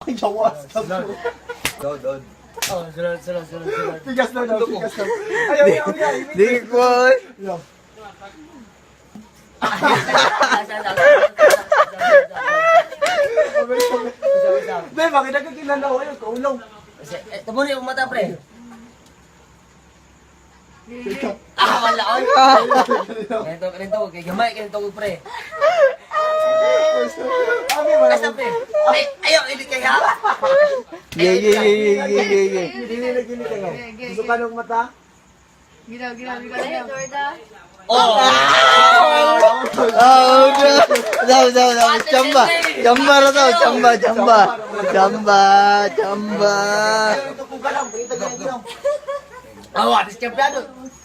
Jawas ka po. Dod, dod. Oh, sunod, sunod, sunod, sunod. Tigas na daw, tigas na. Ayaw, ayaw, ayaw. Di ko. Ayaw. Be, bakit nagkakilala ko yun? Kaulaw. Tabo na yung mata, pre. Ah, wala oy. Ganito, ganito, kay gamay, ganito ko, pre. Abi, wala. Asa, pre? Ay, ayaw, ili kaya. Yeah. Hindi na gini kayo. Gusto ka ng mata? Ginaw, ginaw, ginaw, ginaw. Oh! Oh, no. Daw, daw, daw. Chamba. Chamba ra daw. Chamba, chamba. Chamba, chamba. Ito ko lang, ito ganyan. Awa, diskampiado.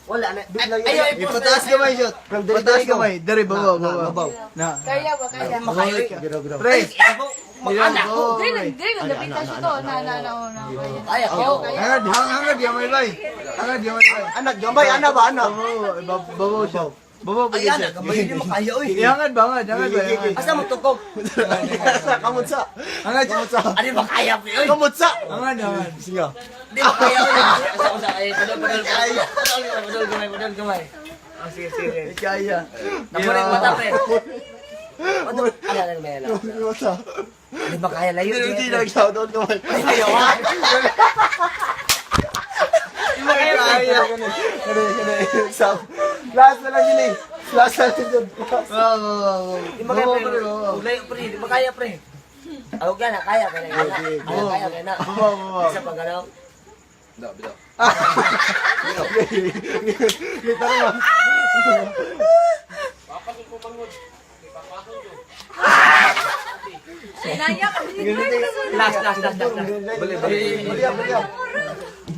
Wala na. Ay, ayaw, Ipataas kamay, shot. Pataas kamay. Dari, babaw, babaw. Na. Kaya ba, kaya? Giraw, giraw. Pre. Makana ko. Dili, dili, napita siya to. Na, na, na, na. Kaya. Kaya ko. Hangad, hangad, yamay bay. Hangad, yamay bay. Anak, gamay, ana ba, ana? Babaw, babaw siya. Babaw pa Ay, siya. ana, gamay hindi mo kaya, oy. Hangad ba, hangad, hangad ba, hangad. Asa mo tukog? Sa, kamot sa. Hangad, Kamot sa. Ano ba kaya, pre, oy? Kamot sa. Hangad, hangad. Sige. Di ba kaya, oy? Asa ko sa, ay, padol, padol, padol. Padol, padol, gamay, padol, gamay. Oh, sige, sige. Kaya. Napunin yung mata, pre. Ano, ano, ano, ano, ano. Kamot sa. Di ba kaya layo? Hindi lang siya, doon kamay. Ayaw, ah. Di ba kaya, pre? Kaya. Gani, gani. Last na lang yun eh. Last na lang yun. Babaw, babaw. Di ba kaya, Babaw, pre? pre, babaw. Huwag layo, pre. Di ba kaya, pre? Ah, huwag na, kaya, kaya, kaya. Kaya, kaya, kaya na. Babaw, babaw. Isa pa galaw. Kita na. Naya ka. Last, last, last, last, last. Bali, bali. Bali, bali.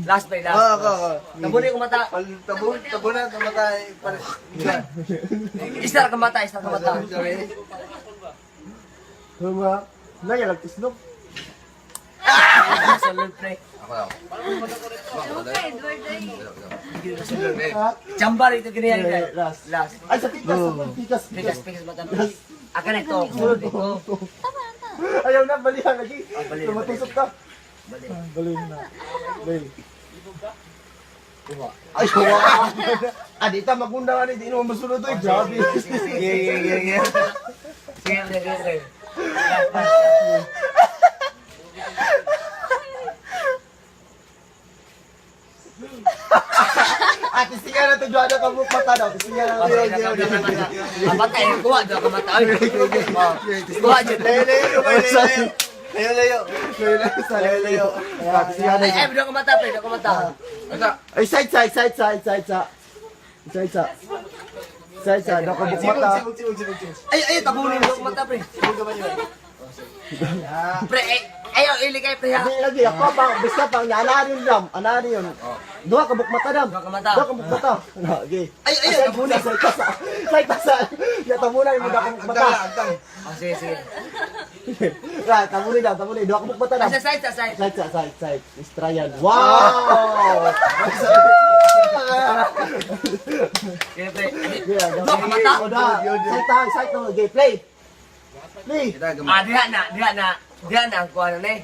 Last, pre, last. Ah, ako, ako. Tabunin ko mata. Tabo, tabo na, tamatay. Pare. Isa ka mata, isa ka mata. Sorry. Mga, naya lang tislog. Salud, pre. Okay, Edward ay. Ha? Chamba rito ganyan. Eh, last. Last. Ay, sa tikas, sa tikas. Pigas, pigas mata. Akin na ito. Ito. Ayaw na, balihan lagi. Bali, Tumatusok ka. Bali. Ah, bali na. Bali. Ay, wow. Ah, di ta magunda ka ni, di naman masunod oy. Grabe. Yeah. Sige, pre, sige, pre. Last, last. Ah, tistingan na to, Joanna, kabuk mata daw. Tistingan na to. Ah, patay. Kuha, doon ka mata. Oy. Oh. Kuha, dyan. Layo, layo, kamay, layo, layo. Layo, layo. Layo, layo, Layo, layo. Ah, tistingan na. Ay, ay, doon ka mata, pre. Doon ka mata. Ay, side, side, side, side, side, sa. Side, sa. Side, sa. Daw kabuk mata. Ay, ay, tabunin doon ka mata, pre. Pre, ay, ayaw, ili kayo, pre, ha? Hindi lagi ako pa basta pang anarin dam, anarin yun. Duha ka mata dam. Duha ka mata. Duha ka mata. Ano, okay. Ay, ay, tabunin. Sa sa sa sa. Ya tabunan mo duha ka mata. Oh, sige, sige. Ra, tabunan daw, tabunan. Duha ka mata dam. Ay, sa side, sa side. Side sa side side. Is try yan. Wow! Sige, pre. Yeah, Duha ka mata. Side ta, side to, okay, play. Play. Ah, diha na, diha na. Diha na ang kuha na ni.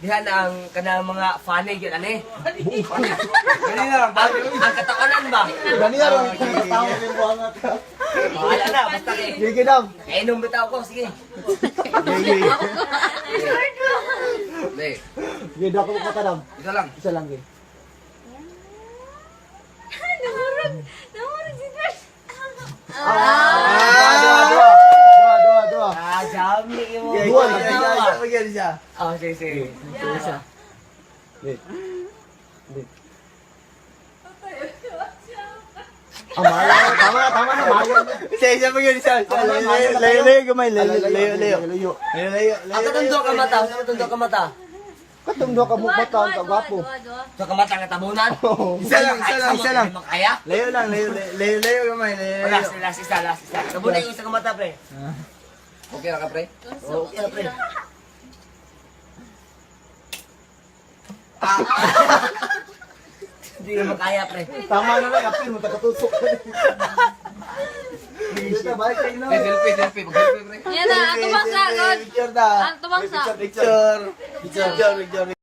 Diha na ang kanang mga funny gyud ani. Ganina lang. Ang kataonan ba? Gani ra ro tao yung buhangat ka. Wala na, basta kay Gigi dam. kainom bitaw ko, sige. Sige, duha ka mata dam. Isa lang. Isa lang gid. Nahurog. Nahurog si Edward. Ah! Dua, dua, dua, dua, dua. Ah, jami mo. Dua Isa, lang. isa, isa, isa, isa. Oh, sige, sige. Isa. Wait. Wait. Ah, mahal. Tama na, tama na, mahal. Isa, isa pa yun, isa. Isa, Layo, layo, layo, layo, gamay. Layo, layo, layo. Layo. Layo, layo, Ang layo. katong duha ka mata, sa katong duha ka mata. Katong duha ka mata, ang gwapo. Dua, dua. Duha ka mata nga tabunan. Isa lang, isa lang, isa lang. Kaya? Layo lang, layo, layo, layo, gamay. Layo, Oh, layo. last, last, isa, last, isa. Tabunan yung isa ka mata, pre. Okay ra ka, pre? Oh, okay na, pre. Hindi na makaya, pre. Tama na lang, apil mo, tagatusok. Dito, balik kayo na. Pre, selfie, selfie. Mag-selfie, pre. Yan na, atubang sa, God. Picture na. Atubang sa. Picture. Picture, picture.